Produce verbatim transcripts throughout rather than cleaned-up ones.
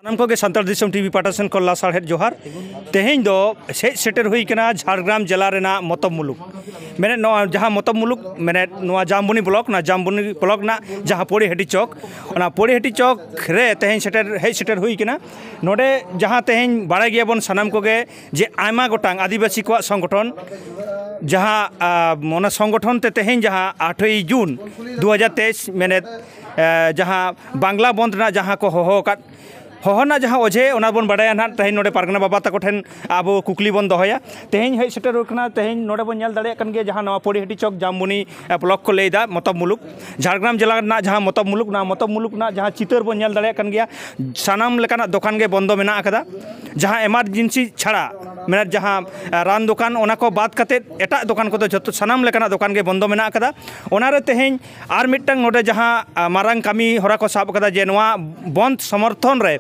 ᱥᱟᱱᱟᱢ ᱠᱚᱜᱮ ᱥᱟᱱᱛᱟᱲ ᱫᱤᱥᱚᱢ ᱴᱤᱵᱷᱤ ᱯᱟᱦᱴᱟ ᱥᱮᱱ ᱠᱷᱚᱱ ᱞᱟᱥᱟᱲᱦᱮᱫ ᱡᱚᱦᱟᱨ᱾ ᱛᱮᱦᱮᱧ ᱫᱚ ᱦᱮᱡ ᱥᱮᱴᱮᱨ ᱦᱩᱭ ᱠᱟᱱᱟ ᱡᱷᱟᱲᱜᱨᱟᱢ ᱡᱮᱞᱟ ᱨᱮᱱᱟᱜ ᱢᱚᱛᱚᱵ ᱢᱩᱞᱩᱠ, ᱢᱮᱱᱮᱫ ᱱᱚᱣᱟ ᱡᱟᱦᱟᱸ ᱢᱚᱛᱚᱵ ᱢᱩᱞᱩᱠ, ᱢᱮᱱᱮᱫ ᱱᱚᱣᱟ ᱡᱟᱢᱵᱚᱱᱤ ᱵᱞᱚᱠ, ᱚᱱᱟ ᱡᱟᱢᱵᱚᱱᱤ ᱵᱞᱚᱠ ᱨᱮᱱᱟᱜ ᱡᱟᱦᱟᱸ ᱯᱚᱲᱤᱦᱟᱹᱴᱤ ᱪᱚᱠ, ᱚᱱᱟ ᱯᱚᱲᱤᱦᱟᱹᱴᱤ ᱪᱚᱠ ᱨᱮ ᱛᱮᱦᱮᱧ ᱥᱮᱴᱮᱨ, ᱦᱮᱡ ᱥᱮᱴᱮᱨ ᱦᱩᱭ ᱠᱟᱱᱟ᱾ ᱱᱚᱰᱮ ᱡᱟᱦᱟᱸ ᱛᱮᱦᱮᱧ ᱵᱟᱲᱟᱭ ᱜᱮᱭᱟᱵᱚᱱ ᱥᱟᱱᱟᱢ ᱠᱚᱜᱮ ᱡᱮ ᱟᱭᱢᱟ ᱜᱚᱴᱟᱝ ᱟᱹᱫᱤᱵᱟᱹᱥᱤ ᱠᱚᱣᱟᱜ ᱥᱚᱝᱜᱚᱴᱷᱚᱱ, ᱡᱟᱦᱟᱸ, ᱟ, ᱚᱱᱟ ᱥᱚᱝᱜᱚᱴᱷᱚᱱ ᱛᱮ ᱛᱮᱦᱮᱧ ᱡᱟᱦᱟᱸ ᱟᱴᱷᱮᱭ ᱡᱩᱱ ᱫᱩ ᱦᱟᱡᱟᱨ ᱛᱮᱭᱤᱥ, ᱢᱮᱱᱮᱫ, ᱮ, ᱡᱟᱦᱟᱸ ᱵᱟᱝᱞᱟ ᱵᱚᱱᱫᱷ ᱨᱮᱱᱟᱜ ᱡᱟᱦᱟᱸ ᱠᱚ ᱦᱚᱦᱚ ᱟᱠᱟᱫ, ᱦᱚᱦᱚ ᱨᱮᱱᱟᱜ ᱡᱟᱦᱟᱸ ᱚᱡᱮ, ᱚᱱᱟ ᱵᱚᱱ ᱵᱟᱲᱟᱭᱟ ᱱᱟᱦᱟᱜ᱾ ᱛᱮᱦᱮᱧ ᱱᱚᱰᱮ ᱯᱟᱨᱜᱟᱱᱟ ᱵᱟᱵᱟ ᱛᱟᱠᱚ ᱴᱷᱮᱱ ᱟᱵᱚ ᱠᱩᱠᱞᱤ ᱵᱚᱱ ᱫᱚᱦᱚᱭᱟ᱾ ᱛᱮᱦᱮᱧ ᱦᱮᱡ ᱥᱮᱴᱮᱨ ᱦᱩᱭ ᱠᱟᱱᱟ, ᱛᱮᱦᱮᱧ ᱱᱚᱰᱮ ᱵᱚᱱ ᱧᱮᱞ ᱫᱟᱲᱮᱭᱟᱜ ᱠᱟᱱ ᱜᱮᱭᱟ, ᱡᱟᱦᱟᱸ ᱱᱚᱣᱟ ᱯᱚᱲᱤᱦᱟᱹᱴᱤ ᱪᱚᱠ ᱡᱟᱢᱵᱚᱱᱤ, ᱮ, ᱵᱞᱚᱠ ᱠᱚ ᱞᱟᱹᱭᱫᱟ, ᱢᱚᱛᱚᱵ ᱢᱩᱞᱩᱠ, ᱡᱷᱟᱲᱜᱨᱟᱢ ᱡᱮᱞᱟ ᱨᱮᱱᱟᱜ ᱡᱟᱦᱟᱸ ᱢᱚᱛᱚᱵ ᱢᱩᱞᱩᱠ, ᱚᱱᱟ ᱢᱚᱛᱚᱵ ᱢᱩᱞᱩᱠ ᱨᱮᱱᱟᱜ ᱡᱟᱦᱟᱸ ᱪᱤᱛᱟᱹᱨ ᱵᱚᱱ ᱧᱮᱞ ᱫᱟᱲᱮᱭᱟᱜ ᱠᱟᱱ ᱜᱮᱭᱟ᱾ ᱥᱟᱱᱟᱢ ᱞᱮᱠᱟᱱᱟᱜ ᱫᱚᱠᱟᱱ ᱜᱮ ᱵᱚᱱᱫᱚ ᱢᱮᱱᱟᱜ ᱟᱠᱟᱫᱟ᱾ ᱡᱟᱦᱟᱸ ᱮᱢᱟᱨᱡᱮᱱᱥᱤ ᱪᱷᱟᱲᱟ, ᱢᱮᱱᱮᱫ ᱡᱟᱦᱟᱸ, ᱮ, ᱨᱟᱱ ᱫᱚᱠᱟᱱ, ᱚᱱᱟ ᱠᱚ ᱵᱟᱫ ᱠᱟᱛᱮᱫ ᱮᱴᱟᱜ ᱫᱚᱠᱟᱱ ᱠᱚᱫᱚ ᱡᱷᱚᱛᱚ, ᱥᱟᱱᱟᱢ ᱞᱮᱠᱟᱱᱟᱜ ᱫᱚᱠᱟᱱ ᱜᱮ ᱵᱚᱱᱫᱚ ᱢᱮᱱᱟᱜ ᱟᱠᱟᱫᱟ᱾ ᱚᱱᱟᱨᱮ ᱛᱮᱦᱮᱧ ᱟᱨ ᱢᱤᱫᱴᱟᱝ ᱱᱚᱰᱮ ᱡᱟᱦᱟᱸ, ᱟ, ᱢᱟᱨᱟᱝ ᱠᱟᱹᱢᱤ ᱦᱚᱨᱟ ᱠᱚ ᱥᱟᱵ ᱟᱠᱟᱫᱟ, ᱡᱮ ᱱᱚᱣᱟ ᱵᱚᱱᱫᱷ ᱥᱚᱢᱚᱨᱛᱷᱚᱱ ᱨᱮ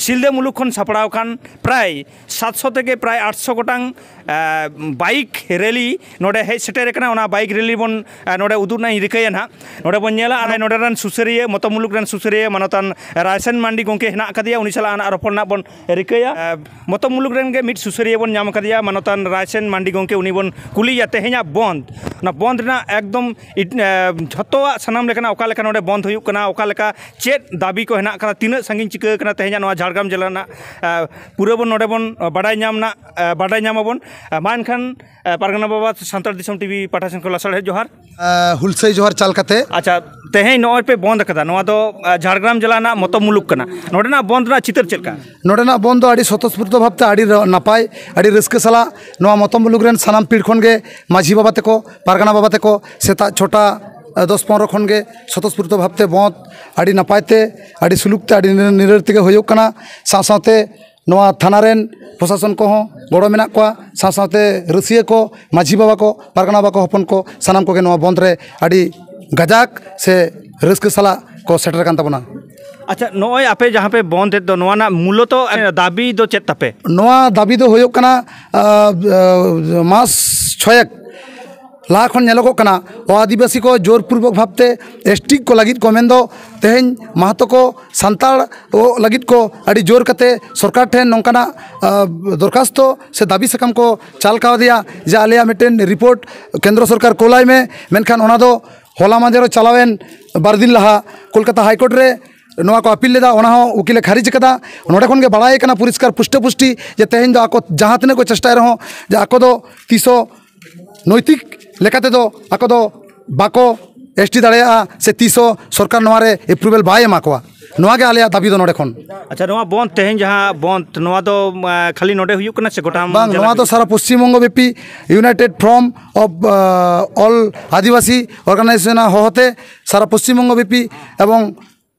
ᱥᱤᱞᱫᱟᱹ ᱢᱩᱞᱩᱠ ᱠᱷᱚᱱ ᱥᱟᱯᱲᱟᱣ ᱟᱠᱟᱱ ᱯᱨᱟᱭ ᱥᱟᱛᱥᱚ ᱛᱷᱮᱠᱮ ᱯᱨᱟᱭ ᱟᱴᱥᱚ ᱜᱚᱴᱟᱝ, ᱟ, ᱵᱟᱭᱤᱠ ᱨᱮᱞᱤ ᱱᱚᱰᱮ ᱦᱮᱡ ᱥᱮᱴᱮᱨ ᱟᱠᱟᱱᱟ᱾ ᱚᱱᱟ ᱵᱟᱭᱤᱠ ᱨᱮᱞᱤ ᱵᱚᱱ, ᱟ, ᱱᱚᱰᱮ ᱩᱫᱩᱜ ᱨᱮᱱᱟᱜ ᱤᱧ ᱨᱤᱠᱟᱹᱭᱟ ᱱᱟᱦᱟᱜ᱾ ᱱᱚᱰᱮ ᱵᱚᱱ ᱧᱮᱞᱟ, ᱟᱨ ᱱᱚᱰᱮ ᱨᱮᱱ ᱥᱩᱥᱟᱹᱨᱤᱭᱟᱹ, ᱢᱚᱛᱚ ᱢᱩᱞᱩᱠ ᱨᱮᱱ ᱥᱩᱥᱟᱹᱨᱤᱭᱟᱹ ᱢᱟᱱᱚᱛᱟᱱ ᱨᱟᱭᱥᱮᱱ ᱢᱟᱱᱰᱤ ᱜᱚᱢᱠᱮ ᱦᱮᱱᱟᱜ ᱟᱠᱟᱫᱮᱭᱟ, ᱩᱱᱤ ᱥᱟᱞᱟᱜ ᱱᱟᱦᱟᱜ ᱨᱚᱯᱚᱲ ᱨᱮᱱᱟᱜ ᱵᱚᱱ ᱨᱤᱠᱟᱹᱭᱟ᱾ ᱟ, ᱢᱚᱛᱚ ᱢᱩᱞᱩᱠ ᱨᱮᱱ ᱜᱮ ᱢᱤᱫ ᱥᱩᱥᱟᱹᱨᱤᱭᱟᱹ ᱵᱚᱱ ᱧᱟᱢ ᱟᱠᱟᱫᱮᱭᱟ, ᱢᱟᱱᱚᱛᱟᱱ ᱨᱟᱭᱥᱮᱱ ᱢᱟᱱᱰᱤ ᱜᱚᱢᱠᱮ, ᱩᱱᱤ ᱵᱚᱱ ᱠᱩᱞᱤᱭᱮᱭᱟ ᱛᱮᱦᱮᱧᱟᱜ ᱵᱚᱱᱫᱷ, ᱚᱱᱟ ᱵᱚᱱᱫᱷ ᱨᱮᱱᱟᱜ ᱮᱠᱫᱚᱢ ᱤᱴ-, ᱮ, ᱡᱷᱚᱛᱚᱣᱟᱜ ᱥᱟᱱᱟᱢ ᱞᱮᱠᱟᱱᱟᱜ ᱚᱠᱟ ᱞᱮᱠᱟ ᱱᱚᱰᱮ ᱵᱚᱱᱫᱷ ᱦᱩᱭᱩᱜ ᱠᱟᱱᱟ, ᱚᱠᱟ ᱞᱮᱠᱟ ᱪᱮᱫ ᱫᱟᱹᱵᱤ ᱠᱚ ᱦᱮᱱᱟᱜ ᱟᱠᱟᱫᱟ, ᱛᱤᱱᱟᱹᱜ ᱥᱟᱺᱜᱤᱧ ᱪᱤᱠᱟᱹ ᱟᱠᱟᱱᱟ ᱛᱮᱦᱮᱧᱟᱜ ᱱᱚᱣᱟ ᱡᱷᱟᱲᱜᱨᱟᱢ ᱡᱮᱞᱟ ᱨᱮᱱᱟᱜ, ᱮ, ᱯᱩᱨᱟᱹ ᱵᱚᱱ ᱱᱚᱰᱮ ᱵᱚᱱ ᱵᱟᱰᱟᱭ ᱧᱟᱢ ᱱᱟ, ᱮ, ᱵᱟᱰᱟᱭ ᱧᱟᱢ ᱟᱵᱚᱱ᱾ ᱮ, ᱢᱟ ᱮᱱᱠᱷᱟᱱ, ᱮ, ᱯᱟᱨᱜᱟᱱᱟ ᱵᱟᱵᱟ ᱥᱟᱱᱛᱟᱲ ᱫᱤᱥᱚᱢ ᱴᱤᱵᱷᱤ ᱯᱟᱦᱴᱟ ᱥᱮᱱ ᱠᱷᱚᱱ ᱞᱟᱥᱟᱲᱦᱮᱫ ᱡᱚᱦᱟᱨ᱾ ᱮ, ᱦᱩᱞᱥᱟᱹᱭ ᱡᱚᱦᱟᱨ ᱪᱟᱞ ᱠᱟᱛᱮ᱾ ᱟᱪᱪᱷᱟ, ᱛᱮᱦᱮᱧ ᱱᱚᱜᱼᱚᱭ ᱯᱮ ᱵᱚᱱᱫ ᱟᱠᱟᱫᱟ, ᱱᱚᱣᱟ ᱫᱚ, ᱮ, ᱡᱷᱟᱲᱜᱨᱟᱢ ᱡᱮᱞᱟ ᱨᱮᱱᱟᱜ ᱢᱚᱛᱚ ᱢᱩᱞᱩᱠ ᱠᱟᱱᱟ, ᱱᱚᱰᱮᱱᱟᱜ ᱵᱚᱱᱫ ᱨᱮᱱᱟᱜ ᱪᱤᱛᱟᱹᱨ ᱪᱮᱫ ᱞᱮᱠᱟ? ᱱᱚᱰᱮᱱᱟᱜ ᱵᱚᱱᱫ ᱫᱚ ᱟᱹᱰᱤ ᱥᱚᱛᱚᱥᱯᱷᱩᱨᱛᱚ ᱵᱷᱟᱵᱽᱛᱮ, ᱟᱹᱰᱤ ᱨᱟ-, ᱱᱟᱯᱟᱭ, ᱟᱹᱰᱤ ᱨᱟᱹᱥᱠᱟᱹ ᱥᱟᱞᱟᱜ ᱱᱚᱣᱟ ᱢᱚᱛᱚ ᱢᱩᱞᱩᱠ ᱨᱮᱱ ᱥᱟᱱᱟᱢ ᱯᱤᱲ ᱠᱷᱚᱱ ᱜᱮ ᱢᱟᱹᱡᱷᱤ ᱵᱟᱵᱟ ᱛᱮᱠᱚ, ᱯᱟᱨᱜᱟᱱᱟ ᱵᱟᱵᱟ ᱛᱮᱠᱚ ᱥᱮᱛᱟᱜ ᱪᱷᱚᱴᱟ, ᱮ, ᱫᱚᱥ ᱯᱚᱱᱨᱚ ᱠᱷᱚᱱ ᱜᱮ ᱥᱚᱛᱚᱥᱯᱷᱩᱨᱛᱚ ᱵᱷᱟᱵᱽᱛᱮ ᱵᱚᱱᱫ ᱟᱹᱰᱤ ᱱᱟᱯᱟᱭ ᱛᱮ, ᱟᱹᱰᱤ ᱥᱩᱞᱩᱠ ᱛᱮ, ᱟᱹᱰᱤ ᱱᱤᱨ-, ᱱᱤᱨᱟᱹᱲ ᱛᱮᱜᱮ ᱦᱩᱭᱩᱜ ᱠᱟᱱᱟ᱾ ᱥᱟᱶ ᱥᱟᱶᱛᱮ ᱱᱚᱣᱟ ᱛᱷᱟᱱᱟ ᱨᱮᱱ ᱯᱨᱚᱥᱟᱥᱚᱱ ᱠᱚᱦᱚᱸ ᱜᱚᱲᱚ ᱢᱮᱱᱟᱜ ᱠᱚᱣᱟ, ᱥᱟᱶ ᱥᱟᱶᱛᱮ ᱨᱟᱹᱥᱤᱭᱟᱹ ᱠᱚ, ᱢᱟᱹᱡᱷᱤ ᱵᱟᱵᱟ ᱠᱚ, ᱯᱟᱨᱜᱟᱱᱟ ᱵᱟᱵᱟ ᱠᱚ, ᱦᱚᱯᱚᱱ ᱠᱚ, ᱥᱟᱱᱟᱢ ᱠᱚᱜᱮ ᱱᱚᱣᱟ ᱵᱚᱱᱫ ᱨᱮ ᱟᱹᱰᱤ ᱜᱟᱡᱟᱠ ᱥᱮ ᱨᱟᱹᱥᱠᱟᱹ ᱥᱟᱞᱟᱜ ᱠᱚ ᱥᱮᱴᱮᱨ ᱟᱠᱟᱱ ᱛᱟᱵᱚᱱᱟ᱾ ᱟᱪᱪᱷᱟ, ᱱᱚᱜᱼᱚᱭ ᱟᱯᱮ ᱡᱟᱦᱟᱸ ᱯᱮ ᱵᱚᱱᱫ ᱮᱫ ᱫᱚ, ᱱᱚᱣᱟ ᱨᱮᱱᱟᱜ ᱢᱩᱞᱚᱛᱚ, ᱮ, ᱫᱟᱹᱵᱤ ᱫᱚ ᱪᱮᱫ ᱛᱟᱯᱮ? ᱱᱚᱣᱟ ᱫᱟᱹᱵᱤ ᱫᱚ ᱦᱩᱭᱩᱜ ᱠᱟᱱᱟ, ᱟ, ᱟ, ᱢᱟᱥ ᱪᱷᱚᱭᱮᱠ ᱞᱟᱦᱟ ᱠᱷᱚᱱ ᱧᱮᱞᱚᱜᱚᱜ ᱠᱟᱱᱟ, ᱚ ᱟᱹᱫᱤᱵᱟᱹᱥᱤ ᱠᱚ ᱡᱳᱨᱯᱩᱨᱵᱚᱠ ᱵᱷᱟᱵᱽᱛᱮ ᱮᱥᱴᱤ ᱠᱚ ᱞᱟᱹᱜᱤᱫ ᱠᱚ ᱢᱮᱱᱫᱚ, ᱛᱮᱦᱮᱧ ᱢᱟᱦᱟᱛᱚ ᱠᱚ ᱥᱟᱱᱛᱟᱲ ᱚ ᱞᱟᱹᱜᱤᱫ ᱠᱚ ᱟᱹᱰᱤ ᱡᱳᱨ ᱠᱟᱛᱮ ᱥᱚᱨᱠᱟᱨ ᱴᱷᱮᱱ ᱱᱚᱝᱠᱟᱱᱟᱜ, ᱟ, ᱫᱚᱨᱠᱷᱟᱥᱛᱚ ᱥᱮ ᱫᱟᱹᱵᱤ ᱥᱟᱠᱟᱢ ᱠᱚ ᱪᱟᱞ ᱠᱟᱣᱫᱮᱭᱟ ᱡᱮ ᱟᱞᱮᱭᱟᱜ ᱢᱤᱫᱴᱮᱱ ᱨᱤᱯᱳᱨᱴ ᱠᱮᱱᱫᱨᱚ ᱥᱚᱨᱠᱟᱨ ᱠᱳᱞᱟᱭ ᱢᱮ᱾ ᱢᱮᱱᱠᱷᱟᱱ ᱚᱱᱟ ᱫᱚ ᱦᱚᱞᱟ ᱢᱟᱫᱷᱮᱨ ᱪᱟᱞᱟᱣᱮᱱ ᱵᱟᱨ ᱫᱤᱱ ᱞᱟᱦᱟ ᱠᱳᱞᱠᱟᱛᱟ ᱦᱟᱭᱠᱳᱨᱴ ᱨᱮ ᱱᱚᱣᱟ ᱠᱚ ᱟᱹᱯᱤᱞ ᱞᱮᱫᱟ, ᱚᱱᱟ ᱦᱚᱸ ᱩᱠᱤᱞᱮ ᱠᱷᱟᱨᱤᱡ ᱠᱟᱫᱟ᱾ ᱱᱚᱰᱮ ᱠᱷᱚᱱ ᱜᱮ ᱵᱟᱲᱟᱭ ᱠᱟᱱᱟ ᱯᱚᱨᱤᱥᱠᱟᱨ ᱯᱩᱥᱴᱟᱹ ᱯᱩᱥᱴᱤ ᱡᱮ ᱛᱮᱦᱮᱧ ᱫᱚ ᱟᱠᱚ ᱡᱟᱦᱟᱸ ᱛᱤᱱᱟᱹᱜ ᱠᱚ ᱪᱮᱥᱴᱟᱭ ᱨᱮᱦᱚᱸ ᱡᱮ ᱟᱠᱚ ᱫᱚ ᱛᱤᱥ ᱦᱚᱸ ᱱᱳᱭᱛᱤᱠ ᱞᱮᱠᱟ ᱛᱮᱫᱚ ᱟᱠᱚ ᱫᱚ ᱵᱟᱠᱚ ᱮᱥᱴᱤ ᱫᱟᱲᱮᱭᱟᱜᱼᱟ ᱥᱮ ᱛᱤᱥ ᱦᱚᱸ ᱥᱚᱨᱠᱟᱨ ᱱᱚᱣᱟ ᱨᱮ ᱮᱯᱨᱩᱵᱷᱮᱞ ᱵᱟᱭ ᱮᱢᱟ ᱠᱚᱣᱟ᱾ ᱱᱚᱣᱟ ᱜᱮ ᱟᱞᱮᱭᱟᱜ ᱫᱟᱹᱵᱤ ᱫᱚ ᱱᱚᱰᱮ ᱠᱷᱚᱱ᱾ ᱟᱪᱪᱷᱟ, ᱱᱚᱣᱟ ᱵᱚᱱᱫᱷ, ᱛᱮᱦᱮᱧ ᱡᱟᱦᱟᱸ ᱵᱚᱱᱫᱷ, ᱱᱚᱣᱟ ᱫᱚ, ᱟ, ᱠᱷᱟᱹᱞᱤ ᱱᱚᱰᱮ ᱦᱩᱭᱩᱜ ᱠᱟᱱᱟ ᱥᱮ ᱜᱚᱴᱟ ᱵᱟᱝ, ᱡᱮᱞᱟ ᱱᱚᱣᱟ ᱫᱚ ᱜᱮ? ᱥᱟᱨᱟ Paschim Banga ᱵᱮᱯᱤ United Front of, ᱟ, All Adivasi Organization ᱟᱜ ᱦᱚᱦᱚᱛᱮ ᱥᱟᱨᱟ ᱯᱚᱥᱪᱤᱢ ᱵᱚᱝᱜᱚ ᱵᱮᱯᱤ ᱮᱵᱚᱝ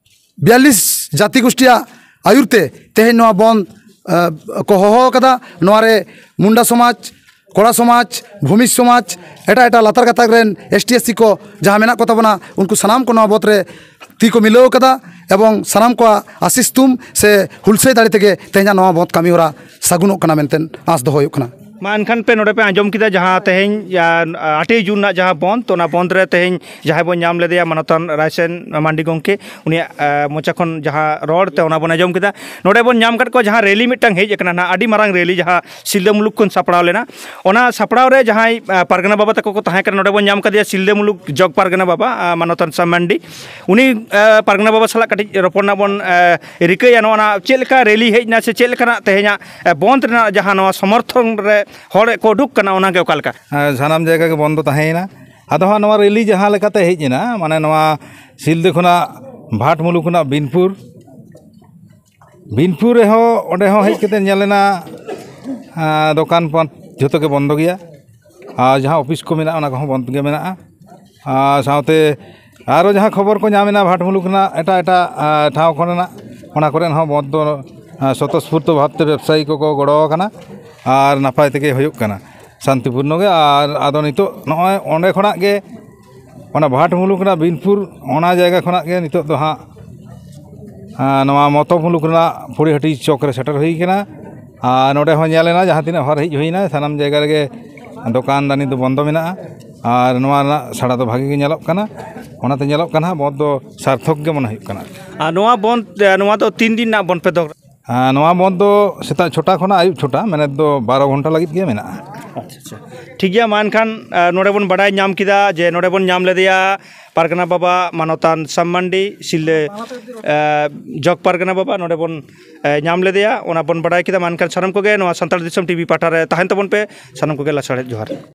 ᱵᱤᱭᱟᱞᱞᱤᱥ ᱡᱟᱹᱛᱤ ᱜᱳᱥᱴᱤᱭᱟᱜ ᱟᱹᱭᱩᱨ ᱛᱮ ᱛᱮᱦᱮᱧ ᱱᱚᱣᱟ ᱵᱚᱱᱫᱷ, ᱟ, ᱠᱚ ᱦᱚᱦᱚ ᱟᱠᱟᱫᱟ᱾ ᱱᱚᱣᱟ ᱨᱮ ᱢᱩᱱᱰᱟ ᱥᱚᱢᱟᱡᱽ, ᱠᱚᱲᱟ ᱥᱚᱢᱟᱡᱽ, ᱵᱷᱩᱢᱤᱡᱽ ᱥᱚᱢᱟᱡᱽ, ᱮᱴᱟᱜ ᱮᱴᱟᱜ ᱞᱟᱛᱟᱨ ᱜᱟᱛᱟᱠ ᱨᱮᱱ ᱮᱥᱴᱤ ᱮᱥᱥᱤ ᱠᱚ ᱡᱟᱦᱟᱸ ᱢᱮᱱᱟᱜ ᱠᱚ ᱛᱟᱵᱚᱱᱟ, ᱩᱱᱠᱩ ᱥᱟᱱᱟᱢ ᱠᱚ ᱱᱚᱣᱟ ᱵᱚᱱᱫᱷ ᱨᱮ ᱛᱤ ᱠᱚ ᱢᱤᱞᱟᱹᱣ ᱟᱠᱟᱫᱟ ᱮᱵᱚᱝ ᱥᱟᱱᱟᱢ ᱠᱚᱣᱟᱜ ᱟᱥᱤᱥ ᱛᱷᱩᱢ ᱥᱮ ᱦᱩᱞᱥᱟᱹᱭ ᱫᱟᱲᱮ ᱛᱮᱜᱮ ᱛᱮᱦᱮᱧᱟᱜ ᱱᱚᱣᱟ ᱵᱚᱱᱫᱷ ᱠᱟᱹᱢᱤ ᱦᱚᱨᱟ ᱥᱟᱹᱜᱩᱱᱚᱜ ᱠᱟᱱᱟ ᱢᱮᱱᱛᱮ ᱟᱸᱥ ᱫᱚᱦᱚ ᱦᱩᱭᱩᱜ ᱠᱟᱱᱟ᱾ ᱢᱟ ᱮᱱᱠᱷᱟᱱ ᱯᱮ ᱱᱚᱰᱮ ᱯᱮ ᱟᱸᱡᱚᱢ ᱠᱮᱫᱟ, ᱡᱟᱦᱟᱸ ᱛᱮᱦᱮᱧ, ᱟ, ᱟᱴᱮᱭ ᱡᱩᱱ ᱨᱮᱱᱟᱜ ᱡᱟᱦᱟᱸ ᱵᱚᱱᱫᱷ, ᱚᱱᱟ ᱵᱚᱱᱫᱷ ᱨᱮ ᱛᱮᱦᱮᱧ ᱡᱟᱦᱟᱸᱭ ᱵᱚᱱ ᱧᱟᱢ ᱞᱮᱫᱮᱭᱟ ᱢᱟᱱᱚᱛᱟᱱ ᱨᱟᱭᱥᱮᱱ ᱢᱟᱱᱰᱤ ᱜᱚᱢᱠᱮ, ᱩᱱᱤᱭᱟᱜ, ᱟ, ᱢᱚᱪᱟ ᱠᱷᱚᱱ ᱡᱟᱦᱟᱸ ᱨᱚᱲ ᱛᱮ ᱚᱱᱟ ᱵᱚᱱ ᱟᱸᱡᱚᱢ ᱠᱮᱫᱟ᱾ ᱱᱚᱰᱮ ᱵᱚᱱ ᱧᱟᱢ ᱠᱟᱫ ᱠᱚᱣᱟ ᱡᱟᱦᱟᱸ ᱨᱮᱞᱤ ᱢᱤᱫᱴᱟᱝ ᱦᱮᱡ ᱟᱠᱟᱱᱟ ᱱᱟᱦᱟᱜ, ᱟᱹᱰᱤ ᱢᱟᱨᱟᱝ ᱨᱮᱞᱤ ᱡᱟᱦᱟᱸ ᱥᱤᱞᱫᱟᱹ ᱢᱩᱞᱩᱠ ᱠᱷᱚᱱ ᱥᱟᱯᱲᱟᱣ ᱞᱮᱱᱟ, ᱚᱱᱟ ᱥᱟᱯᱲᱟᱣ ᱨᱮ ᱡᱟᱦᱟᱸᱭ, ᱟ, ᱯᱟᱨᱜᱟᱱᱟ ᱵᱟᱵᱟ ᱛᱟᱠᱚ ᱠᱚ ᱛᱟᱦᱮᱸ ᱠᱟᱱᱟ, ᱱᱚᱰᱮ ᱵᱚᱱ ᱧᱟᱢ ᱠᱟᱫᱮᱭᱟ ᱥᱤᱞᱫᱟᱹ ᱢᱩᱞᱩᱠ ᱡᱚᱜᱽ ᱯᱟᱨᱜᱟᱱᱟ ᱵᱟᱵᱟ, ᱟ, ᱢᱟᱱᱚᱛᱟᱱ ᱥᱟᱢ ᱢᱟᱱᱰᱤ᱾ ᱩᱱᱤ, ᱟ, ᱯᱟᱨᱜᱟᱱᱟ ᱵᱟᱵᱟ ᱥᱟᱞᱟᱜ ᱠᱟᱹᱴᱤᱡ ᱨᱚᱯᱚᱲ ᱨᱮᱱᱟᱜ ᱵᱚᱱ, ᱟ, ᱨᱤᱠᱟᱹᱭᱟ᱾ ᱱᱚᱣᱟ ᱱᱟ ᱪᱮᱫ ᱞᱮᱠᱟ ᱨᱮᱞᱤ ᱦᱮᱡ ᱮᱱᱟ ᱥᱮ ᱪᱮᱫ ᱞᱮᱠᱟᱱᱟᱜ ᱛᱮᱦᱮᱧᱟᱜ, ᱟ, ᱵᱚᱱᱫᱷ ᱨᱮᱱᱟᱜ ᱡᱟᱦᱟᱸ ᱱᱚᱣᱟ ᱥᱚᱢᱚᱨᱛᱷᱚᱱ ᱨᱮ ᱦᱚᱲ ᱠᱚ ᱩᱰᱩᱠ ᱠᱟᱱᱟ, ᱚᱱᱟ ᱜᱮ ᱚᱠᱟ ᱞᱮᱠᱟ? ᱦᱮᱸ, ᱥᱟᱱᱟᱢ ᱡᱟᱭᱜᱟ ᱜᱮ ᱵᱚᱱᱫᱚ ᱛᱟᱦᱮᱸᱭᱮᱱᱟ᱾ ᱟᱫᱚ ᱦᱟᱸᱜ ᱱᱚᱣᱟ ᱨᱮᱞᱤ ᱡᱟᱦᱟᱸ ᱞᱮᱠᱟᱛᱮ ᱦᱮᱡ ᱮᱱᱟ, ᱢᱟᱱᱮ ᱱᱚᱣᱟ ᱥᱤᱞᱫᱟᱹ ᱠᱷᱚᱱᱟᱜ ᱵᱷᱟᱴ ᱢᱩᱞᱩᱠ ᱠᱷᱚᱱᱟᱜ ᱵᱤᱱᱯᱩᱨ, ᱵᱤᱱᱯᱩᱨ ᱨᱮᱦᱚᱸ, ᱚᱸᱰᱮ ᱦᱚᱸ ᱦᱮᱡ ᱠᱟᱛᱮ ᱧᱮᱞ ᱮᱱᱟ, ᱟᱸ, ᱫᱚᱠᱟᱱ ᱯᱟᱴ ᱡᱷᱚᱛᱚ ᱜᱮ ᱵᱚᱱᱫᱚ ᱜᱮᱭᱟ᱾ ᱟᱨ ᱡᱟᱦᱟᱸ ᱚᱯᱷᱤᱥ ᱠᱚ ᱢᱮᱱᱟᱜᱼᱟ, ᱚᱱᱟ ᱠᱚᱦᱚᱸ ᱵᱚᱱᱫᱚ ᱜᱮ ᱢᱮᱱᱟᱜᱼᱟ᱾ ᱟᱨ ᱥᱟᱶᱛᱮ ᱟᱨᱚ ᱡᱟᱦᱟᱸ ᱠᱷᱚᱵᱚᱨ ᱠᱚ ᱧᱟᱢ ᱮᱱᱟ ᱵᱷᱟᱴ ᱢᱩᱞᱩᱠ ᱨᱮᱱᱟᱜ ᱮᱴᱟᱜ ᱮᱴᱟᱜ, ᱟᱸ, ᱴᱷᱟᱶ ᱠᱚᱨᱮᱱᱟᱜ, ᱚᱱᱟ ᱠᱚᱨᱮᱱ ᱦᱚᱸ ᱵᱚᱱᱫᱚ, ᱟᱸ, ᱥᱚᱛᱚᱥᱯᱷᱩᱨᱛᱚ ᱵᱷᱟᱵᱽᱛᱮ ᱵᱮᱵᱽᱥᱟᱭᱤ ᱠᱚᱠᱚ ᱜᱚᱲᱚ ᱟᱠᱟᱱᱟ ᱟᱨ ᱱᱟᱯᱟᱭ ᱛᱮᱜᱮ ᱦᱩᱭᱩᱜ ᱠᱟᱱᱟ, ᱥᱟᱱᱛᱤᱯᱩᱨᱱᱚ ᱜᱮ᱾ ᱟᱨ ᱟᱫᱚ ᱱᱤᱛᱚᱜ ᱱᱚᱜᱼᱚᱭ ᱚᱸᱰᱮ ᱠᱷᱚᱱᱟᱜ ᱜᱮ, ᱚᱱᱟ ᱵᱷᱟᱴ ᱢᱩᱞᱩᱠ ᱨᱮᱱᱟᱜ ᱵᱤᱱᱯᱩᱨ, ᱚᱱᱟ ᱡᱟᱭᱜᱟ ᱠᱷᱚᱱᱟᱜ ᱜᱮ ᱱᱤᱛᱚᱜ ᱫᱚ ᱦᱟᱸᱜ, ᱟᱸ, ᱱᱚᱣᱟ ᱢᱚᱛᱚ ᱢᱩᱞᱩᱠ ᱨᱮᱱᱟᱜ ᱯᱷᱩᱲᱤᱦᱟᱹᱴᱤ ᱪᱚᱠ ᱨᱮ ᱥᱮᱴᱮᱨ ᱦᱩᱭ ᱠᱟᱱᱟ᱾ ᱟᱨ ᱱᱚᱰᱮ ᱦᱚᱸ ᱧᱮᱞ ᱮᱱᱟ, ᱡᱟᱦᱟᱸ ᱛᱤᱱᱟᱹᱜ ᱦᱚᱲ ᱦᱮᱡ ᱦᱩᱭᱱᱟ, ᱥᱟᱱᱟᱢ ᱡᱟᱭᱜᱟ ᱨᱮᱜᱮ ᱫᱚᱠᱟᱱ ᱫᱟᱹᱱᱤ ᱫᱚ ᱵᱚᱱᱫᱚ ᱢᱮᱱᱟᱜᱼᱟ᱾ ᱟᱨ ᱱᱚᱣᱟ ᱨᱮᱱᱟᱜ ᱥᱟᱲᱟ ᱫᱚ ᱵᱷᱟᱜᱮ ᱜᱮ ᱧᱮᱞᱚᱜ ᱠᱟᱱᱟ᱾ ᱚᱱᱟᱛᱮ ᱧᱮᱞᱚᱜ ᱠᱟᱱᱟ ᱦᱟᱸᱜ, ᱵᱚᱱᱫᱷ ᱫᱚ ᱥᱟᱨᱛᱷᱚᱠ ᱜᱮ ᱢᱚᱱᱮ ᱦᱩᱭᱩᱜ ᱠᱟᱱᱟ᱾ ᱟᱨ ᱱᱚᱣᱟ ᱵᱚᱱᱫᱷ, ᱮ, ᱱᱚᱣᱟ ᱫᱚ ᱛᱤᱱ ᱫᱤᱱ ᱨᱮᱱᱟᱜ ᱵᱚᱱᱫᱷ ᱯᱮ ᱫᱚᱦᱚ? ᱟᱨ ᱱᱚᱣᱟ ᱵᱚᱱᱫᱷ ᱫᱚ ᱥᱮᱛᱟᱜ ᱪᱷᱚᱴᱟ ᱠᱷᱚᱱᱟᱜ ᱟᱹᱭᱩᱵ ᱪᱷᱚᱴᱟ, ᱢᱟᱱᱮ ᱫᱚ ᱵᱟᱨᱚ ᱜᱷᱚᱱᱴᱟ ᱞᱟᱹᱜᱤᱫ ᱜᱮ ᱢᱮᱱᱟᱜᱼᱟ᱾ ᱟᱪᱪᱷᱟ, ᱟᱪᱪᱷᱟ᱾ ᱴᱷᱤᱠ ᱜᱮᱭᱟ, ᱢᱟ ᱮᱱᱠᱷᱟᱱ, ᱮ, ᱱᱚᱰᱮ ᱵᱚᱱ ᱵᱟᱰᱟᱭ ᱧᱟᱢ ᱠᱮᱫᱟ ᱡᱮ ᱱᱚᱰᱮ ᱵᱚᱱ ᱧᱟᱢ ᱞᱮᱫᱮᱭᱟ ᱯᱟᱨᱜᱟᱱᱟ ᱵᱟᱵᱟ ᱢᱟᱱᱚᱛᱟᱱ ᱥᱟᱢ ᱢᱟᱱᱰᱤ, ᱥᱤᱞᱫᱟᱹ, ᱮ, ᱡᱚᱜᱽ ᱯᱟᱨᱜᱟᱱᱟ ᱵᱟᱵᱟ ᱱᱚᱰᱮ ᱵᱚᱱ, ᱮ, ᱧᱟᱢ ᱞᱮᱫᱮᱭᱟ, ᱚᱱᱟ ᱵᱚᱱ ᱵᱟᱰᱟᱭ ᱠᱮᱫᱟ᱾ ᱢᱟ ᱮᱱᱠᱷᱟᱱ ᱥᱟᱱᱟᱢ ᱠᱚᱜᱮ ᱱᱚᱣᱟ ᱥᱟᱱᱛᱟᱲ ᱫᱤᱥᱚᱢ ᱴᱤᱵᱷᱤ ᱯᱟᱦᱴᱟ ᱨᱮ ᱛᱟᱦᱮᱱ ᱛᱟᱵᱚᱱ ᱯᱮ, ᱥᱟᱱᱟᱢ ᱠᱚᱜᱮ ᱞᱟᱥᱟᱲᱦᱮᱫ ᱡᱚᱦᱟᱨ᱾